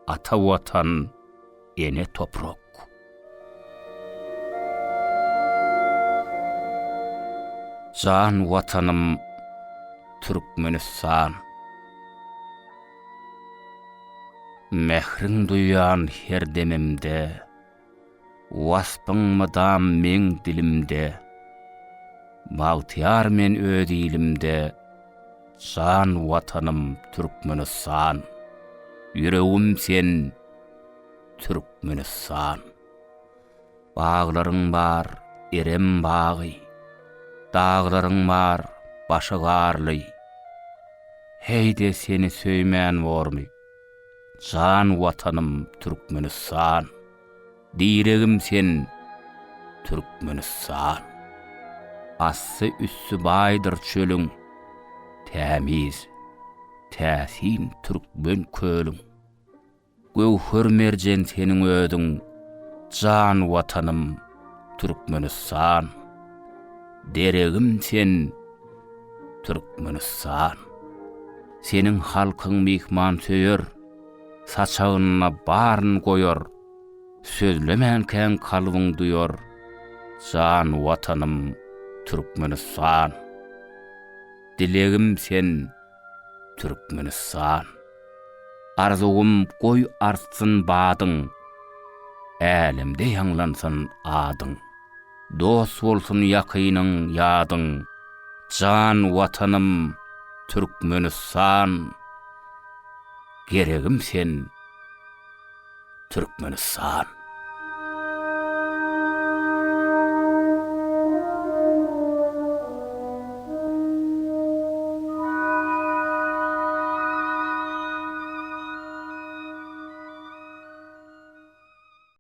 Ata Watan, ene toprak. Jan Watanym Türkmenistan. Mähriň duýýan her demimde, Waspyň mydam meň dilimde. Bagtyýar men öz ilimde, Jan Watanym Türkmenistan. Ýüregim sen, Türkmenistan. Baglaryň bar, Erem bagy, Daglaryň bar, başy garly. Heý-de seni söýmän bormy, Jan Watanym Türkmenistan. Diregim sen, Türkmenistan. Asty-üsti baýdyr çölüň, Tämiz, täsin türkmen kölüň. Göwher-merjen seniň özüň, Jan Watanym, Türkmenistan! Deregim sen, Türkmenistan! Seniň halkyň myhmansöýer, Saçagynda baryn goýar, Sözlemänkäň kalbyň duýar, Jan Watanym, Türkmenistan! Dilegim sen, Türkmenistan! Arzuwym goý artsyn badyň, Älemde ýaňlansyn adyň. Dost bolsun ýakynyň, ýadyň, Jan Watanym, Türkmenistan! Geregim sen, Türkmenistan!